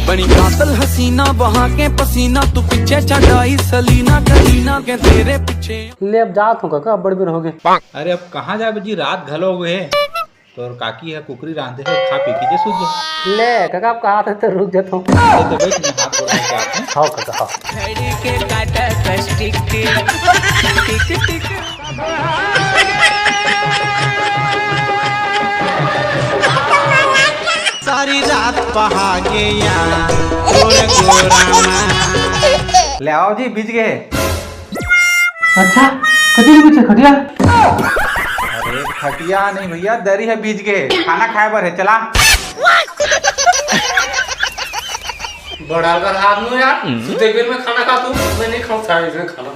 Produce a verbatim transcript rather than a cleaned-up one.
बनी कातल हसीना बहा के पसीना, तू पीछे छड़ाई सलीना करीना के तेरे पीछे। ले अब जात हूँ कका, बड़ बेर हो गए। अरे अब कहाँ जाबे जी, रात घलो हुए। तोर काकी ह कुकरी रांधे हे, खा पी के जे सूत जा। ले कका, अब कहा था तो रुक जाता हूँ। ले तो बैठ, मैं हाथ गोड़ धो के आत हूँ। हाँ कका, हाँ। घड़ी के काटा कस टिक टिक, टिक टिक। सारी रात पहागे या गोरा गोरा मा। ले आओ जी, बीज गए। अच्छा, कथी के पीछे खटिया? अरे खटिया नहीं भैया, दरी है बीज के, खाना खाए बर है, चला। बड़ा कर हाथ में यार, सुते बेर में खाना खा तू। मैं नहीं खाऊं साहब इसमें खाना।